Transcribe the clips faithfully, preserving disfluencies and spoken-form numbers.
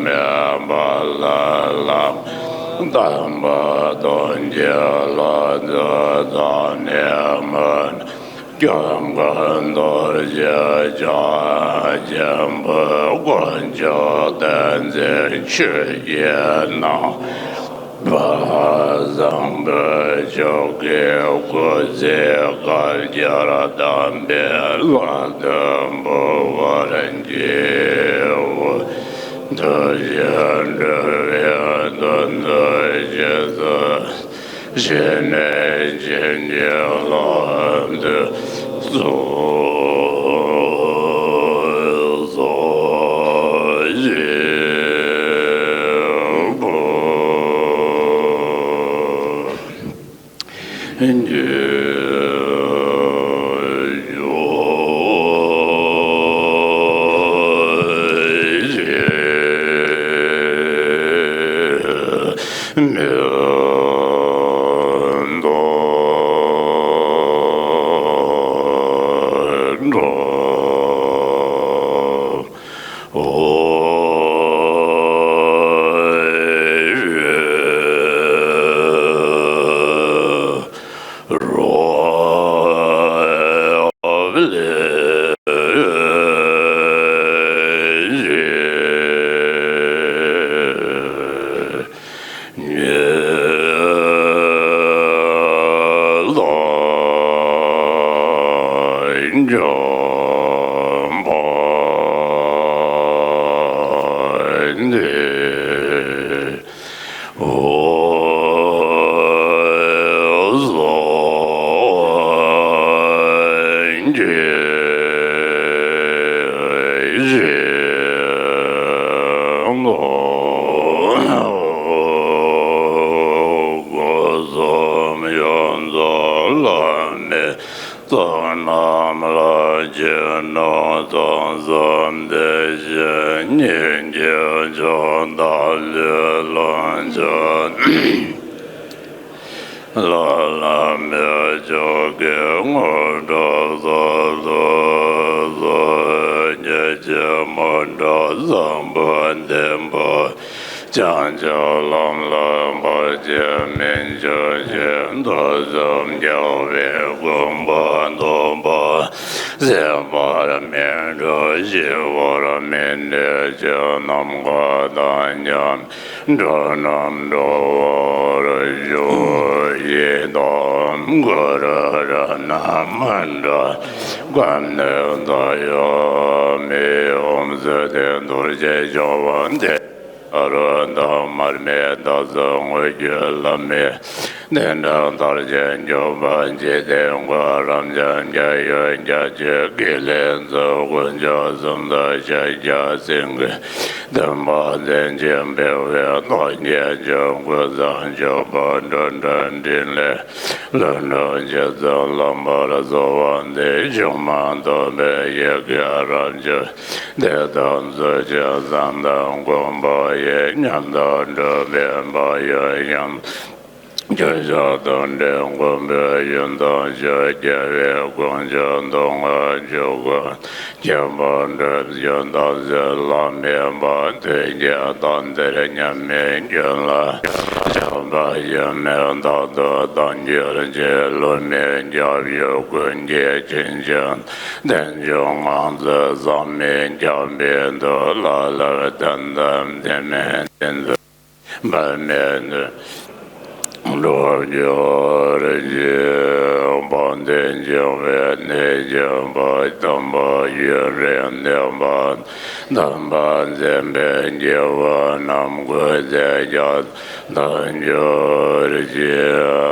མེད་པ་ལ་ལམ་དམ་པ་སྟོང་གི་ལྷ་མཛད་ཐོག་ནས་མར། སྐྱབས་མགོན་རྡོ་རྗེ་འཆང་ཆེན་པོ་དཀོན་མཆོག་བསྟན་འཛིན་ཆོས་ཀྱི་སྣང་བ་བཟང་པོ་མཆོག་གི་སྐུ་ཚེ་བསྐལ་བརྒྱར་དམ་པའི་ལྷ་དུ་འབུལ་བར་བགྱིའོ། འདུ་ཤེས་འགྲོ་བའི་དོན་དུ་རྗེས་སུ་ཞི་གནས་བྱིན་གྱིས་བརླབ་ཏུ་གསོལ། གསོལ་ཞིག་པོ། སྒོ་གསུམ་ཡོངས་རྫོགས་བླ་མེད་ཚོགས་རྣམས་ལ་སྤྱི་ནོར་ཚོགས་གསུམ་དེ་བཞིན་ཉིད་ཀྱི་མཆོག་བདག་ལུས་ལོངས་སྤྱོད་ལ་ལ་མེད་མཆོག་གི་དངོས་གྲུབ་སྩོལ་དུ་གསོལ། ཉེ་ཆེ་མི་འདྲ་བཟང་པོ་ལྡན་པ། བྱང་ཆུབ་ལམ་ལ་བར་ཆད་མི་འབྱུང་ཞིང་། ཐོས་བསམ་རྒྱལ་བའི་དགོངས་པ་རྟོགས་པ། ཟད་པར་མི་འགྲོ་ཞི་བར་མི་གནས་ཀྱི་ནམ་མཁའ་དང་མཉམ་འགྲོ་རྣམས་འགྲོ་བར་ཤོག །ཡི་དམ་གུ་རུ་རཏྣ་མཎྜལ་ཀ་ནེ་ད་ཡ་མི། ཨོཾ་སྭསྟི། རྡོ་རྗེ་ཤོག་དབང་ལྡན་ཨ་རུ་དང་མར་མེ་མདའ་སོགས་དངོས་བརྒྱུད་བླ་མའི་བསྟན་དགྲ་མཐར་ཕྱིན་གྱུར་པ། འཇིག་རྟེན་མགོན་རབ་འབྱམས་རྒྱལ་ཡུམ་རྒྱལ་བྱེད་ཀུན་ལེགས་མཛོད། དཀོན་མཆོག་གསུམ་མདོ་ཕྱག་རྒྱ་སེང་གེ་བདུན་པ་མཚན་ཅན་འབེབས་པའི་རྟོགས་བརྒྱད་ཅུ་ཀུན་བཟང་སྤྱོད་པ་འགྲོ་དྲུག་འཕྲིན་ལས་ལྷུན་གྲུབ་རྗེ་བཙུན་ལམ་པར་གསོལ་བ་འདེབས། ཆོས་མང་ཐོས་པའི་ཡི་གེ་རབ་བརྗོད་བདེ་ཐང་མཛོད་ཅིག་བསམ་དང་མགོན་པོ་ཡི། ཉམས་དང་སྒྲུབ་པའི་བག་ཡོད་ཡང་། སྐྱོན་ཆག་དང་བྲལ་མགོན་པོའི་ཡོན་ཏན་ཤོག །རྒྱལ་བའི་དཀོན་མཆོག་མདོ་སྔགས་ཆོས་སྐུ། ཁྱད་པར་སྒྲུབ་བརྒྱུད་བརྟག་དཔྱད་བླ་མེད་པ། ཐོས་རྒྱལ་དང་དེར་མཉམ་མེད་ཀུན་ལ། ཆགས་པ་ཡེ་མེད་རྟག་ཏུ་དམ་གྱུར་ཅིག །བསླུ་མེད་སྐྱབས་ཡུལ་ཀུན་གྱི་དྲིན་ཅན། བསྟན་བཅོས་ངང་ཚུལ་བཟང་མིན་སྐྱབས་པའི་མཐུ། ལ་ལར་བསྟན་དང་བསྟན་མིན་བསྟན་ཚུལ། འབད་མེད་ནི་འགྲུབ་གྱུར་ཅིག །དཔལ་ལྡན་འབྱུང་བའི་གནས་ཀྱི་བ། དམ་པ་ཡུན་རིང་གནས་པ། དམ་པ་མཛད་པའི་སྐྱེ་བོ་རྣམས་སྐུ་ཚེ་རྒྱ་དང་གྱུར་ཅིག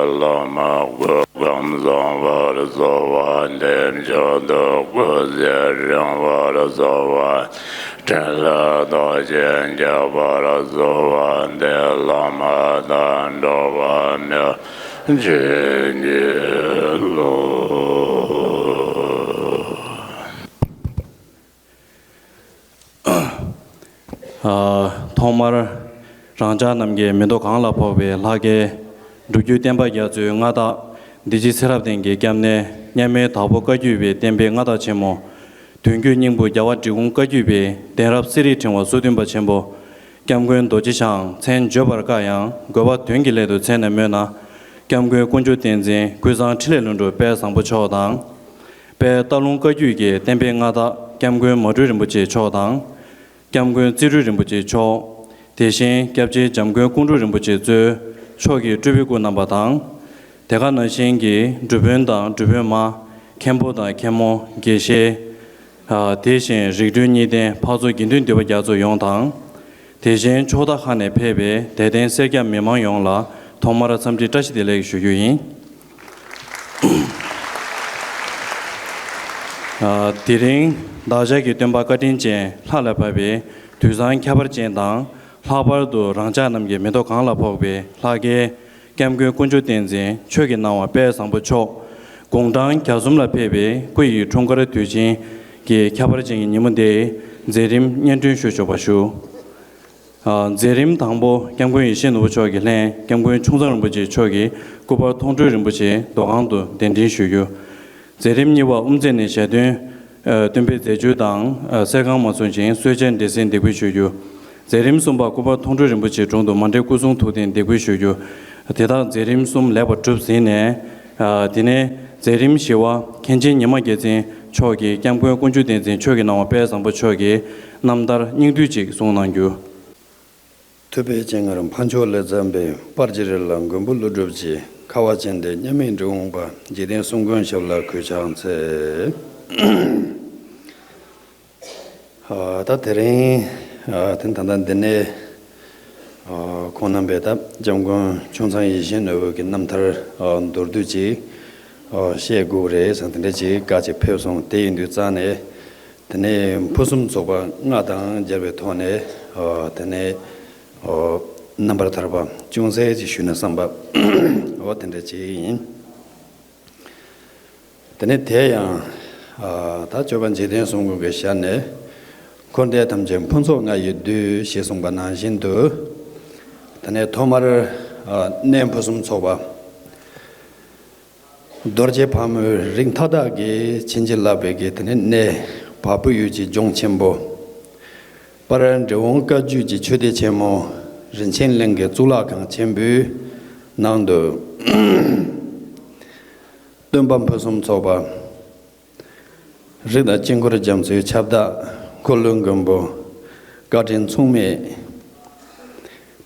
།བླ་མ་སྐུ་ཁམས་བཟང་བར་གསོལ་བ་འདེབས། མཆོག་ཏུ་སྐུ་ཚེ་རིང་བར་གསོལ་བ། འཕྲིན་ལས་རྟོགས་ཆེན་རྒྱས་པར་གསོལ་བ་འདེབས། བླ་མ་དང་འགྲོ་བ་མི་མཇེད་ཉིད་ལ། ཨ། ཐོག་མར་རང་ཅག་རྣམས་ཀྱི་མེ་ཏོག་གང་ལ་ཕོག་པའི་ལྷ་སྐལ་སྒྲུབ་བརྒྱུད་བསྟན་པ་རྒྱ་མཚོའི་མངའ་བདག་བདེ་སྐྱིད་ཚེ་རབས་ལྡན་གྱི་སྐྱབས་གནས་མཉམ་མེད་དྭགས་པོ་བཀའ་བརྒྱུད་པའི་བསྟན་པའི་མངའ་བདག་ཆེན་མོ། མདུན་བསྐྱོད་སྙིང་པོ་རྒྱལ་བ་འབྲི་གུང་བཀའ་བརྒྱུད་པའི་གདན་རབས་གསེར་རིའི་ཕྲེང་བ་སོ་བདུན་པ་ཆེན་པོ། སྐྱབས་མགོན་རྡོ་རྗེ་འཆང་མཚན་བརྗོད་པར་དཀའ་ཡང་དགོས་པ་དོན་གྱི་སླད་དུ་མཚན་ནས་སྨོས་ན། སྐྱབས་མགོན་ཀུན་འབྱུང་བསྟན་འཛིན་ཀུན་བཟང་འཕྲིན་ལས་ལྷུན་གྲུབ་དཔལ་བཟང་པོ་མཆོག་དང་། དཔལ་སྟག་ལུང་བཀའ་བརྒྱུད་ཀྱི་བསྟན་པའི་མངའ་བདག་སྐྱབས་མགོན་མ་སྤྲུལ་རིན་པོ་ཆེ་མཆོག་དང་། སྐྱབས་མགོན་རྩིས་སྤྲུལ་རིན་པོ་ཆེ་མཆོག་དེ་བཞིན་སྐྱབས་རྗེ་འཇམ་མགོན་ཀོང་སྤྲུལ་རིན་པོ་ཆེ་གཙོས་ཕྱོགས་ཀྱི་སྤྲུལ་པའི་སྐུ་རྣམ་པ་དང་། དེ་ག་ནང་བཞིན་གྱི་སྒྲུབ་དཔོན་དང་སྒྲུབ་དཔོན་མ། མཁན་པོ་དང་མཁན་མོ། དགེ་བཤེས། ཨ། དེ་བཞིན་རིགས་མཐུན་གཉིས་ལྡན་འཕགས་ཚོགས་དགེ་འདུན་འདུས་པ་རྒྱ་མཚོ་ཡོངས་དང་། དེ་བཞིན་ཕྱོགས་མཐའ་ཁག་ནས་ཕེབས་པའི་དད་ལྡན་སེར་སྐྱ་མི་མང་ཡོངས་ལ་ཐོག་མར་འཚམས་འདྲི་བཀྲ་ཤིས་བདེ་ལེགས་ཞུ་རྒྱུ་ཡིན། ཨ། དེ་རིང་བདག་ཅག་གི་སྟོན་པ་བཀའ་དྲིན་ཅན་ལྷ་ལ་བབས་པའི་དུས་བཟང་ཁྱད་པར་ཅན་དང་། ལྷག་པར་དུ་རང་ཅག་རྣམས་ཀྱི་མེ་ཏོག་གང་ལ་ཕོག་པའི་ལྷ་སྐལ་སྐྱབས་མགོན་ཀུན་འབྱུང་བསྟན་འཛིན་ཆོས་ཀྱི་སྣང་བ་དཔལ་བཟང་པོ་མཆོག་དགུང་གྲངས་གྱ་གསུམ་ལ་ཕེབས་པའི་སྐུ་ཡི་འཁྲུངས་སྐར་དུས་ཆེན་གྱི་ཁྱད་པར་ཅན་གྱི་ཉིན་མོ་འདིའི་མཛད་རིམ་སྙན་སྒྲོན་ཞུ་ཆོག་པ་ཞུ། ཨ། མཛད་རིམ་དང་པོ་སྐྱབས་མགོན་ཡིད་བཞིན་ནོར་བུ་མཆོག་གི་ལྷན་སྐྱབས་མགོན་ཆུང་ཚང་རིན་པོ་ཆེ་མཆོག་གིས་སྐུ་པར་མཐོང་གྲོལ་རིན་པོ་ཆེ་མདོ་ཁང་དུ་གདན་འདྲེན་ཞུ་རྒྱུ། མཛད་རིམ་གཉིས་པ་དབུ་མཛད་ནས་ཞལ་འདོན། ཨ། སྟོན་པའི་མཛད་སྤྱོད་དང་། ཨ། གསེར་ཁང་མ་ཚུགས་ཤིང་གསོལ་ཇའི་འདྲེ་སྲིན་འདེགས་འབུལ་ཞུ་རྒྱུ། མཛད་རིམ་གསུམ་པ་སྐུ་པར་མཐོང་གྲོལ་རིན་པོ་ཆེའི་དྲུང་དུ་མ་འདྲེས་སྐུ་གསུང་ཐུགས་རྟེན་འདེགས་འབུལ་ཞུ་རྒྱུ། དེ་དག་མཛད་རིམ་གསུམ་ལེགས་པར་གྲུབ་ཟིན་ནས། ཨ། དེ་ནས་མཛད་རིམ་བཞི་པ་མཁན་ཆེན་ཉི་མ་རྒྱལ་མཚན་མཆོག་གིས་སྐྱབས་མགོན་ཀུན་འབྱུང་བསྟན་འཛིན་ཆོས་ཀྱི་སྣང་བ་དཔལ་བཟང་པོ་མཆོག་གི་རྣམ་ཐར་སྙིང་བསྡུས་ཅིག་གསུང་གནང་རྒྱུ། ཐུབ་པའི་སྤྱན་སྔར་འཕགས་མཆོག་ལས་བརྩམས་པའི། དཔལ་གྱི་རི་ལ་མགོན་པོ་ཀླུ་སྒྲུབ་ཀྱི། ཁ་བ་ཅན་ལྡན་མཉམ་མེད་འབྲི་གུང་པ། འཇིག་རྟེན་གསུམ་མགོན་ཞབས་ལ་གུས་ཕྱག་འཚལ། ཨ། ད་དེ་རིང་། ཨ། དེ་ད་ལྟ་འདི་ནས། ཨ། ཁོང་རྣམ་པས་ད་སྐྱབས་མགོན་ཆུང་ཚང་ཡིད་བཞིན་ནོར་བུ་གི་རྣམ་ཐར། ཨ། མདོར་བསྡུས་ཅིག་ཨ། བཤད་དགོས་རེད་ཟེར་དེ་འདྲ་ཅིག་བཀའ་ཅིག་ཕེབས་སོང་། དེ་ཡིན་དུས་རྩ་ནས། དེ་ནས་ཕུན་སུམ་ཚོགས་པ་ལྔ་དང་སྦྱར་བའི་ཐོག་ནས། ཨ། དེ་ནས། ཨ། རྣམ་པར་ཐར་པ་ཅུང་ཟད་ཅིག་ཞུས་ན་བསམ་པ། འོ་དེ་འདྲ་ཅིག་ཡིན། དེ་ནས་དེ་ཡང་། ཨ། ད་སྤྱོད་པ་འཇིག་རྟེན་གསུམ་མགོན་གྱི་ཞལ་ནས། འཁོར་འདས་ཐམས་ཅད་ཕུན་ཚོགས་ལྔ་ཡིས་བསྡུས། ཞེས་གསུངས་པ་ནང་བཞིན་དུ། དེ་ནས་ཐོག་མར། ཨ། གནས་ཕུན་སུམ་ཚོགས་པ། རྡོ་རྗེ་ཕག་མོའི་རིགས་མཐའ་དག་གིས་བྱིན་གྱིས་བརླབས་པའི་གི་དེ་ནི་གནས་བ་སྤུ་ཡུལ་གྱི་ལྗོངས་ཆེན་པོ། དཔལ་འབྲི་གུང་བཀའ་བརྒྱུད་ཀྱི་ཆོས་སྡེ་ཆེན་མོ་རིན་ཆེན་གླིང་གི་གཙུག་ལག་ཁང་ཆེན་པོའི་ནང་དུ། སྟོན་པ་ཕུན་སུམ་ཚོགས་པ། རིགས་དང་དཀྱིལ་འཁོར་རྒྱ་མཚོའི་ཁྱབ་བདག་འཁོར་ལོའི་མགོན་པོ། བཀའ་དྲིན་མཚུངས་མེད།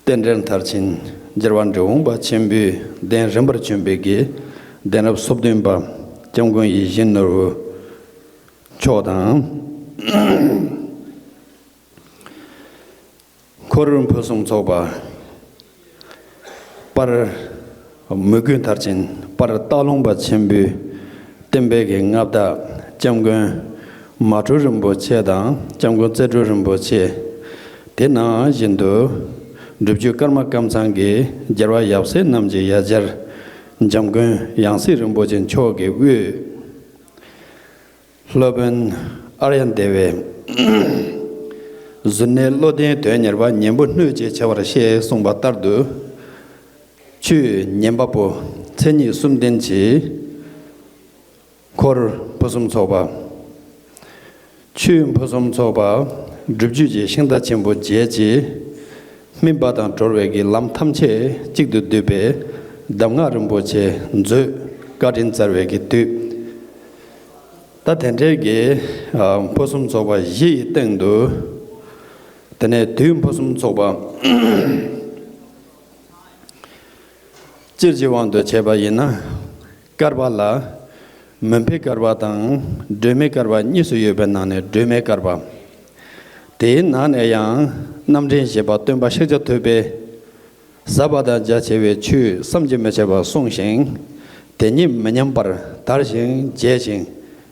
རྟེན་འབྲེལ་མཐར་ཕྱིན་རྒྱལ་བ་འབྲི་གུང་པ་ཆེན་པོའི་གདན་རིམ་པར་བྱོན་པའི་དགེ་གདན་རབས་སོ་བདུན་པ་སྐྱབས་མགོན་ཡིད་བཞིན་ནོར་བུ་མཆོག་དང་། འཁོར་ཕུན་སུམ་ཚོགས་པ། དཔལ་མོས་གུས་མཐར་ཕྱིན་དཔལ་སྟག་ལུང་པ་ཆེན་པོའི་བསྟན་པའི་གི་མངའ་བདག་སྐྱབས་མགོན་མ་སྤྲུལ་རིན་པོ་ཆེ་དང་སྐྱབས་མགོན་རྩ་སྤྲུལ་རིན་པོ་ཆེ། དེ་ནང་བཞིན་དུ་སྒྲུབ་བརྒྱུད་ཀརྨ་ཀམ་ཚང་གི་རྒྱལ་བ་ཡབ་སྲས་རྣམས་ཀྱི་ཡ་གྱལ་འཇམ་མགོན་ཡང་སྲིད་རིན་པོ་ཆེ་མཆོག་གི་དབུས། སློབ་དཔོན་ཨཱརྱ་དེ་བས། གཟུར་གནས་བློ་ལྡན་དོན་གཉེར་པ་གཉན་པོ་སྣོད་ཅེས་བྱ་བར་བཤད་གསུངས་པ་ལྟར་དུ། ཆོས་ཉན་པ་པོ་མཚན་ཉིད་གསུམ་ལྡན་གྱི་འཁོར་ཕུན་སུམ་ཚོགས་པ། ཆོས་ཕུན་སུམ་ཚོགས་པ། སྒྲུབ་བརྒྱུད་ཀྱི་ཤིང་རྟ་ཆེན་པོ་བརྒྱད་ཀྱི་སྨིན་པ་དང་གྲོལ་བའི་གི་ལམ་ཐམས་ཅད་གཅིག་ཏུ་བསྡུས་པའི་གདམས་ངག་རིན་པོ་ཆེ་མཛོད་བཀའ་དྲིན་སྩལ་བའི་གི་དུས། ད་དེ་འདྲའི་གི་ཨ་ཕུན་སུམ་ཚོགས་པ་བཞི་ཡི་སྟེང་དུ། དེ་ནས་དུས་ཕུན་སུམ་ཚོགས་པ། སྤྱིར་གྱི་དབང་དུ་བྱས་པ་ཡིན་ན། བསྐལ་པ་ལ་མུན་པའི་བསྐལ་པ་དང་སྒྲོན་མེའི་བསྐལ་པ་གཉིས་སུ་ཡོད་པའི་ནང་ནས་སྒྲོན་མེའི་བསྐལ་པ། དེའི་ནང་ནས་ཡང་རྣམ་འདྲེན་བཞི་པ་སྟོན་པ་ཤཱཀྱ་ཐུབ་པས་ཟབ་པ་དང་རྒྱ་ཆེ་བའི་ཆོས་བསམ་གྱིས་མི་ཁྱབ་པ་གསུངས་ཤིང་། དེ་ཉིད་མི་ཉམས་པར་དར་ཞིང་རྒྱས་ཤིང་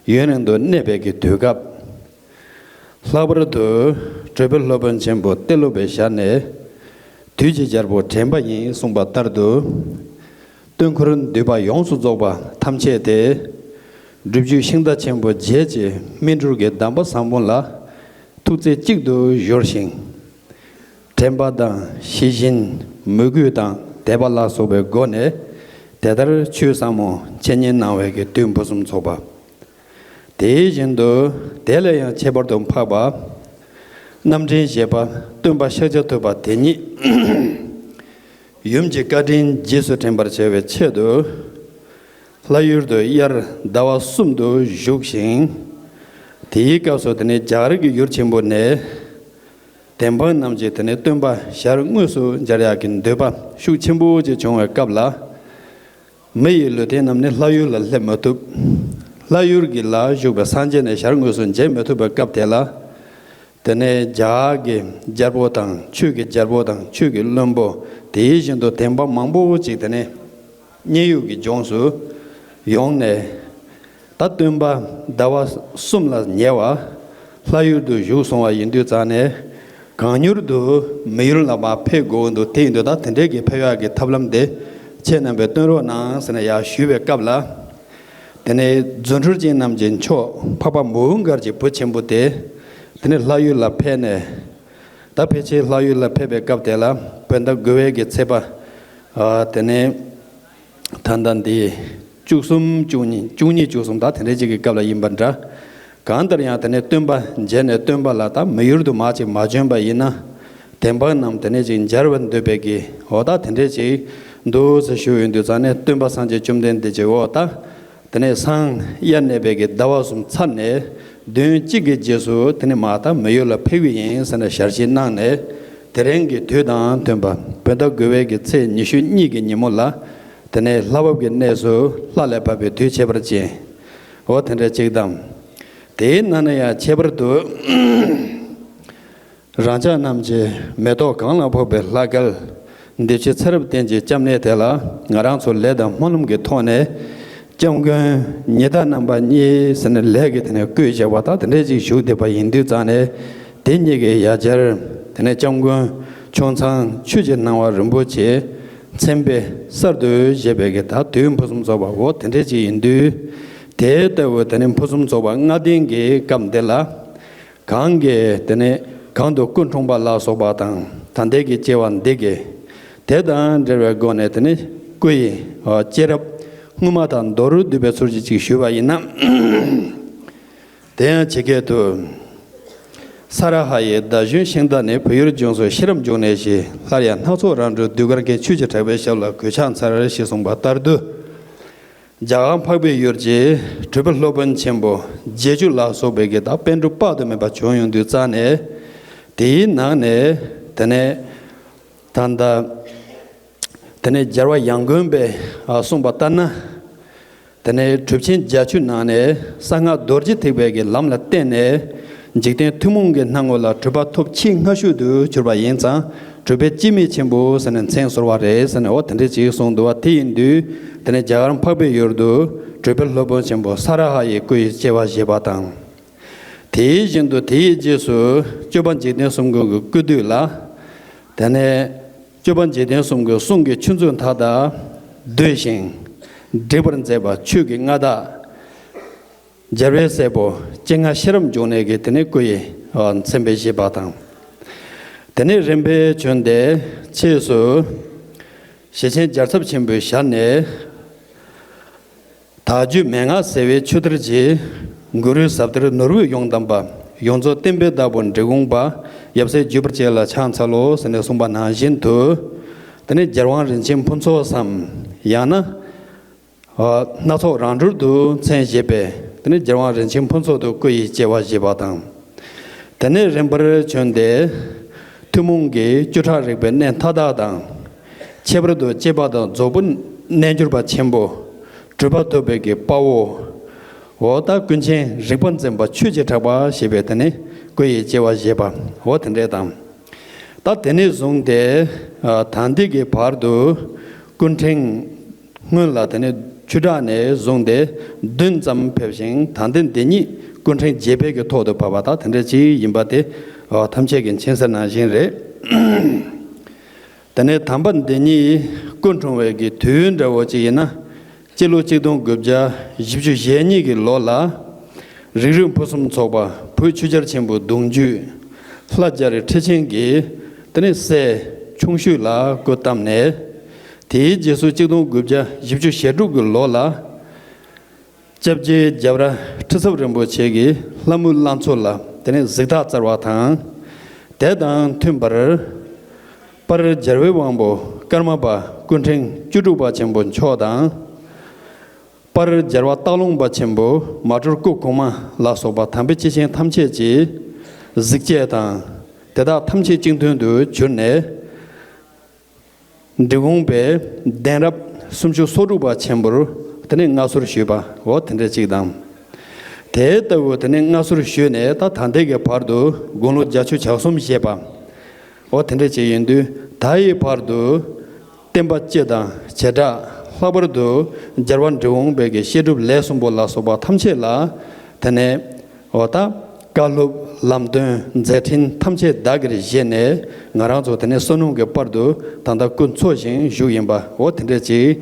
ཡུན་རིང་དུ་གནས་པའི་གི་དུས་སྐབས། ལྷག་པར་དུ་གྲུབ་པའི་སློབ་དཔོན་ཆེན་པོ་ཏེ་ལོ་པའི་ཞལ་ནས། དུས་ཀྱི་རྒྱལ་པོ་དྲན་པ་ཡིན་གསུངས་པ་ལྟར་དུ། སྟོན་འཁོར་འདུས་པ་ཡོངས་སུ་རྫོགས་པ་ཐམས་ཅད་དེ། སྒྲུབ་བརྒྱུད་ཤིང་རྟ་ཆེན་པོ་བརྒྱད་ཀྱི་སྨིན་གྲོལ་གྱི་གདམས་པ་ཟབ་མོ་ལ་ཐུགས་རྩེ་གཅིག་ཏུ་གཞོལ་ཞིང་། དྲན་པ་དང་ཤེས་བཞིན་མོས་གུས་དང་དད་པ་ལ་སོགས་པའི་སྒོ་ནས་དེ་ལྟར་ཆོས་ཟབ་མོ་འཆད་ཉན་གནང་བའི་གི་དུས་ཕུན་སུམ་ཚོགས་པ། དེ་བཞིན་དུ་དེ་ལས་ཡང་ཁྱད་པར་དུ་འཕགས་པ། རྣམ་འདྲེན་བཞད་པ་སྟོན་པ་ཤཱཀྱ་ཐུབ་པ་དེ་ཉིད། ཡུམ་གྱི་བཀའ་དྲིན་རྗེས་སུ་དྲན་པར་བྱ་བའི་ཆེད་དུ། ལྷ་ཡུལ་དུ་དབྱར་ཟླ་བ་གསུམ་དུ་བཞུགས་ཤིང་། དེའི་སྐབས་སུ་དེ་ནས་རྒྱ་གར་གྱི་ཡུལ་ཆེན་པོ་ནས། དེ་འབངས་རྣམས་ཀྱིས་དེ་ནས་སྟོན་པ་ཞལ་དངོས་སུ་མཇལ་ཡག་གི་འདོད་པ་ཤུགས་ཆེན་པོ་ཅིག་བྱུང་བའི་སྐབས་ལ། མི་ཡི་ལུས་རྟེན་རྣམས་ནི་ལྷ་ཡུལ་ལ་སླེབས་མ་ཐུབ། ལྷ་ཡུལ་གྱི་ལ་བཞུགས་པའི་སངས་རྒྱས་ནས་ཞལ་དངོས་སུ་མཇལ་མ་ཐུབ་པའི་སྐབས་དེ་ལ། དེ་ནས་རྒྱ་གར་གྱི་རྒྱལ་པོ་དང་ཆོས་ཀྱི་རྒྱལ་པོ་དང་ཆོས་ཀྱི་བློན་པོ། དེ་བཞིན་དུ་དེ་འབངས་མང་པོ་ཅིག་དེ་ནས་མཉན་ཡོད་ཀྱི་ལྗོངས་སུ་ཡོང་ནས། ད་སྟོན་པ་ཟླ་བ་གསུམ་ལ་ཉེ་བ་ལྷ་ཡུལ་དུ་བཞུགས་སོང་བ་ཡིན་དུས་ཙང་ནས། གང་མྱུར་དུ་མི་ཡུལ་ལ་མར་ཕེབས་དགོས་འདུག་དེ་ཡིན་དུས་ད་དེ་འདྲའི་གི་ཕེབས་ཡག་གི་ཐབས་ལམ་དེ་ཁྱེད་རྣམ་པས་སྟོན་རོགས་གནང་ཟེར་ནས་ཡར་ཞུས་པའི་སྐབས་ལ། དེ་ནས་རྫུ་འཕྲུལ་ཅན་རྣམས་ཀྱི་མཆོག་འཕགས་པ་མོའུ་འགལ་གྱི་བུ་ཆེན་པོ་དེ། དེ་ནས་ལྷ་ཡུལ་ལ་ཕེབས་ནས། ད་ཕལ་ཆེར་ལྷ་ཡུལ་ལ་ཕེབས་པའི་སྐབས་དེ་ལ་བོད་ཟླ་དགུ་བའི་གི་ཚེས་པ། ཨ། དེ་ནས་ད་ལྟ་འདི་བཅུ་གསུམ་བཅུ་གཉིས་བཅུ་གཉིས་བཅུ་གསུམ་ད་དེ་འདྲའི་ཅིག་གི་སྐབས་ལ་ཡིན་པ་འདྲ། གང་ལྟར་ཡང་དེ་ནས་སྟོན་པ་མཇལ་ནས་སྟོན་པ་ལ་ད་མི་ཡུལ་དུ་མར་ཅིག་མ་བྱོན་པ་ཡིན་ན། དེ་འབངས་རྣམས་དེ་ནས་ཅིག་མཇལ་བར་འདོད་པའི་གི་འོ་ད་དེ་འདྲའི་ཅིག་འདུག་ཟེར་ཞུ་ཡོང་དུས་ཙང་ནས་སྟོན་པ་སངས་རྒྱས་བཅོམ་ལྡན་འདས་ཀྱིས་འོ་ད། དེ་ནས་སངས་དབྱར་གནས་པའི་གི་ཟླ་བ་གསུམ་ཚར་ནས་བདུན་གཅིག་གི་རྗེས་སུ་དེ་ནས་མར་ད་མི་ཡུལ་ལ་ཕེབས་ཀྱི་ཡིན་ཟེར་ནས་ཞལ་བཞེས་གནང་ནས། དེ་རིང་གི་དུས་དང་མཐུན་པ་བོད་ཟླ་དགུ་བའི་གི་ཚེས་ཉི་ཤུ་གཉིས་ཀྱི་ཉིན་མོ་ལ། དེ་ནས་ལྷ་བབས་ཀྱི་གནས་སུ་ལྷ་ལས་བབས་པའི་དུས་ཁྱད་པར་ཅན། འོ་དེ་འདྲ་ཅིག་དང་། དེའི་ནང་ན་ཡང་ཁྱད་པར་དུ། རང་ཅག་རྣམས་ཀྱི་མེ་ཏོག་གང་ལ་ཕོག་པའི་ལྷ་སྐལ། འདི་ཕྱི་ཚེ་རབས་གཏན་གྱི་སྐྱབས་གནས་དེ་ལ་ང་རང་ཚོ་ལས་དང་སྨོན་ལམ་གྱི་ཐོག་ནས། སྐྱབས་མགོན་ཉི་ཟླ་རྣམ་པ་གཉིས་ཟེར་ནས་ལས་ཀྱི་དེ་ནས་བསྐོས་བྱས་པ་དང་དེ་འདྲས་ཅིག་བཞུགས་བསྡད་པ་ཡིན་དུས་ཙང་ནས། དེ་གཉིས་ཀྱི་ཡ་གྱལ། དེ་ནས་སྐྱབས་མགོན་ཆུང་ཚང་ཆོས་ཀྱི་སྣང་བ་རིན་པོ་ཆེ་མཚན་དཔེ་གསར་དུ་བཞད་པའི་གི་ད་དུས་ཕུན་སུམ་ཚོགས་པ་འོ་དེ་འདྲས་ཅིག་ཡིན་དུས། དེ་ལྟ་བུ་དེ་ནས་ཕུན་སུམ་ཚོགས་པ་ལྔ་ལྡན་གྱི་སྐབས་འདི་ལ། གང་གིས་དེ་ནས་གང་དུ་སྐུ་འཁྲུངས་པ་ལ་སོགས་པ་དང་ད་ལྟའི་གི་སྐྱེ་བ་འདི་གི། དེ་དང་འབྲེལ་བའི་སྒོ་ནས་དེ་ནས་སྐུ་ཡི་སྐྱེས་རབས་སྔོན་མ་དང་མདོར་བསྡུས་པའི་ཚུལ་གྱིས་ཅིག་ཞུས་པ་ཡིན་ན། དེ་ཡང་ཇི་སྐད་དུ། ས་ར་ཧ་ཡི་ཟླ་གཞོན་ཤིང་རྟ་ནི། བོད་ཡུལ་ལྗོངས་སུ་ཤེས་རབ་འབྱུང་གནས་ཤིང་། སླར་ཡང་སྣ་ཚོགས་རང་གྲོལ་གདུལ་དཀར་གྱི། ཆོས་ཀྱི་གྲགས་པའི་ཞབས་ལ་གུས་ཕྱག་འཚལ། ཞེས་གསུངས་པ་ལྟར་དུ། རྒྱ་གར་འཕགས་པའི་ཡུལ་གྱི་གྲུབ་པའི་སློབ་དཔོན་ཆེན་པོ་བརྒྱད་ཅུ་ལ་སོགས་པའི་གི་ད་པཎ་གྲུབ་དཔག་ཏུ་མེད་པ་བྱོན་ཡོང་དུས་ཙང་ནས། དེའི་ནང་ནས་དེ་ནས་ད་ལྟ་དེ་ནས་རྒྱལ་བ་ཡང་དགོན་པས་གསུངས་པ་ལྟར་ན། དེ་ནས་གྲུབ་ཆེན་བརྒྱད་ཅུ་ནང་ནས་གསང་སྔགས་རྡོ་རྗེ་ཐེག་པའི་གི་ལམ་ལ་བརྟེན་ནས། འཇིག་རྟེན་ཐུན་མོང་གི་སྣང་ངོ་ལ་གྲུབ་པ་ཐོབ་ཆེས་སྔ་ཤོས་སུ་གྱུར་པ་ཡིན་ཙང་། གྲུབ་པའི་སྐྱེ་དམན་ཆེན་པོ་ཟེར་ནས་མཚན་གསོལ་བ་རེད་ཟེར་ནས་འོ་དེ་འདྲས་ཅིག་གསུངས་འདུག་བ། དེ་ཡིན་དུས་དེ་ནས་རྒྱ་གར་འཕགས་པའི་ཡུལ་དུ་གྲུབ་པའི་སློབ་དཔོན་ཆེན་པོ་ས་ར་ཧ་ཡི་སྐུ་ཡི་སྐྱེ་བ་བཞེས་པ་དང་། དེ་བཞིན་དུ་དེའི་རྗེས་སུ་སྐྱོབ་པ་འཇིག་རྟེན་གསུམ་མགོན་གྱི་སྐུ་དུས་ལ། དེ་ནས་སྐྱོབ་པ་འཇིག་རྟེན་གསུམ་མགོན་གསུང་གི་ཆོས་མཛོད་མཐའ་དག་བསྡུས་ཤིང་བསྒྲིགས་པར་མཛད་པ་ཆོས་ཀྱི་མངའ་བདག་རྒྱལ་བའི་སྲས་པོ་སྤྱན་སྔ་ཤེས་རབ་འབྱུང་གནས་ཀྱི་དེ་ནས་སྐུ་ཡི་མཚན་དཔེ་བཞེས་པ་དང་། དེ་ནས་རིམ་པས་བྱོན་ཏེ་ཕྱིས་སུ་ཞེ་ཆེན་རྒྱལ་ཚབ་ཆེན་པོའི་ཞལ་ནས། དལ་འབྱོར་མན་ངག་ཟད་པའི་ཆུ་གཏེར་གྱིས། གུ་རུའི་ཟབ་གཏེར་ནོར་བུས་ཡོངས་གཏམས་པ། ཡོངས་རྫོགས་བསྟན་པའི་བདག་པོ་འབྲི་གུང་པ། ཡབ་སྲས་བརྒྱུད་པར་བཅས་ལ་ཕྱག་འཚལ་ལོ། ཟེར་ནས་གསུངས་པ་ནང་བཞིན་དུ། དེ་ནས་རྒྱལ་དབང་རིན་ཆེན་ཕུན་ཚོགས་སམ། ཡང་ན། སྣ་ཚོགས་རང་གྲོལ་དུ་མཚན་བཞེས་པས་དེ་ནས་རྒྱལ་དབང་རིན་ཆེན་ཕུན་ཚོགས་སུ་སྐུ་ཡི་སྐྱེ་བ་བཞེས་པ་དང་། དེ་ནས་རིམ་པར་བྱོན་ཏེ། ཐུན་མོང་གི་བཅུ་ཕྲག་རིག་པའི་གནས་མཐའ་དག་དང་། ཁྱད་པར་དུ་སྐྱེས་པ་དང་རྫོགས་པའི་རྣལ་འབྱོར་པ་ཆེན་པོ། གྲུབ་པ་ཐོབ་པའི་གི་དཔའ་བོ། འོ་ད་ཀུན་མཁྱེན་རིག་པ་འཛིན་པ་ཆོས་ཀྱི་གྲགས་པ་ཞེས་པའི་དེ་ནས་སྐུ་ཡི་སྐྱེ་བ་བཞེས་པ་འོ་དེ་འདྲས་དང་། ད་དེ་ནས་བཟུང་སྟེ། ད་ལྟའི་གི་བར་དུ་སྐུ་ཕྲེང་སྔོན་ལ་དེ་ནས་ཆུ་བྲག་ནས་བཟུང་སྟེ་བདུན་ཙམ་ཕེབས་ཤིང་ད་ལྟའི་འདི་ཉིད་སྐུ་ཕྲེང་རྒྱས་པའི་གི་ཐོག་ཏུ་བབས་པ་ད་དེ་འདྲ་ཅིག་ཡིན་པ་དེ་ཐམས་ཅད་ཀྱིས་མཁྱེན་གསལ་ནང་བཞིན་རེད། དེ་ནས་དམ་པ་འདི་ཉིད་སྐུ་འཁྲུངས་པའི་གི་དུས་འདྲ་བོ་ཅིག་ཡིན་ན། སྤྱི་ལོ་གཅིག་སྟོང་དགུ་བརྒྱ་བཞི་བཅུ་ཞེ་གཉིས་ཀྱི་ལོ་ལ། རིགས་རུས་ཕུན་སུམ་ཚོགས་པ་བོད་ཆོས་རྒྱལ་ཆེན་པོ་གདུང་བརྒྱུད་ལྷ་རྒྱ་རི་ཁྲི་ཆེན་གྱི་དེ་ནས་སྲས་ཆུང་ཤོས་ལ་སྐུ་བལྟམས་ནས། དེའི་རྗེས་སུ་གཅིག་སྟོང་དགུ་བརྒྱ་བཞི་བཅུ་ཞེ་དྲུག་གི་ལོ་ལ། སྐྱབས་རྗེ་རྒྱལ་བ་ཁྲི་ཚབ་རིན་པོ་ཆེ་གིས་ལྷ་མོའི་བླ་མཚོ་ལ་དེ་ནས་གཟིགས་རྟགས་བསྩལ་བ་དང་། དེ་དང་མཐུན་པར། དཔལ་རྒྱལ་བའི་དབང་པོ་ཀརྨ་པ་སྐུ་ཕྲེང་བཅུ་དྲུག་པ་ཆེན་པོ་མཆོག་དང་། དཔལ་རྒྱལ་བ་སྟག་ལུང་པ་ཆེན་པོ་མ་དྲོས་སྐུ་གོང་མ་ལ་སོགས་པ་དམ་པའི་སྐྱེས་ཆེན་ཐམས་ཅད་ཀྱིས་གཟིགས་བྱེད་དང་། དེ་དག་ཐམས་ཅད་གཅིག་མཐུན་དུ་གྱུར་ནས། འབྲི་གུང་པས་གདན་རབས་སུམ་ཅུ་སོ་དྲུག་པ་ཆེན་པོར་དེ་ནས་མངའ་གསོལ་ཞུས་པ་འོ་དེ་འདྲ་གཅིག་དང་། དེ་ལྟ་བུ་དེ་ནས་མངའ་གསོལ་ཞུས་ནས་ད་ད་ལྟའི་གི་བར་དུ་དགུང་ལོ་བརྒྱད་ཅུ་གྱ་གསུམ་བཞེས་པ་འོ་དེ་འདྲ་གཅིག་ཡིན་དུས། ད་ཡི་བར་དུ་བསྟན་པ་སྤྱི་དང་བྱེ་བྲག་ལྷག་པར་དུ་རྒྱལ་བ་འབྲི་གུང་པའི་གི་བཤད་སྒྲུབ་ལས་གསུམ་པོ་ལ་སོགས་པ་ཐམས་ཅད་ལ་དེ་ནས། འོ་ད། བཀའ་སློབ་ལམ་སྟོན་མཛད་འཕྲིན་ཐམས་ཅད་བདག་གིར་བཞེས་ནས་ང་རང་ཚོ་དེ་ནས་བསོད་ནམས་ཀྱི་དཔལ་དུ་ད་ལྟ་སྐུ་འཚོ་ཞིང་བཞུགས་ཡིན་པ་འོ་དེ་འདྲ་ཅིག་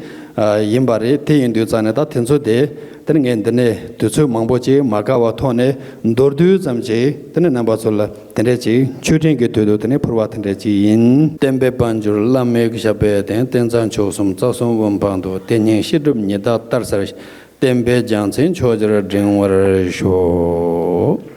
ཡིན་པ་རེད། དེ་ཡིན་དུས་ཙང་ནས་ད་དེ་ཚོ་དེ་དེ་ནས་ངས་འདི་ནས་དུས་ཚོད་མང་པོ་ཅིག་མ་བཀག་པ་ཐོག་ནས་མདོར་བསྡུས་ཙམ་ཅིག་དེ་ནས་རྣམ་པ་ཚོ་ལ་དེ་འདྲ་ཅིག་མཆོད་སྤྲིན་གྱི་དོད་དུ་དེ་ནས་ཕུལ་བ་དེ་འདྲ་ཅིག་ཡིན། བསྟན་པའི་དཔལ་འབྱོར་བླ་མེད་ཞབས་པད་བརྟན། བསྟན་རྩ་མཆོག་གསུམ་རྩ་གསུམ་དབུ་འཕང་དུ། དེ་ཉིད་བཤད་སྒྲུབ་ཉི་ཟླ་ལྟར་གསལ། བསྟན་པའི་རྒྱལ་མཚན་ཕྱོགས་བཅུར་བསྒྲེང་བར་ཤོག།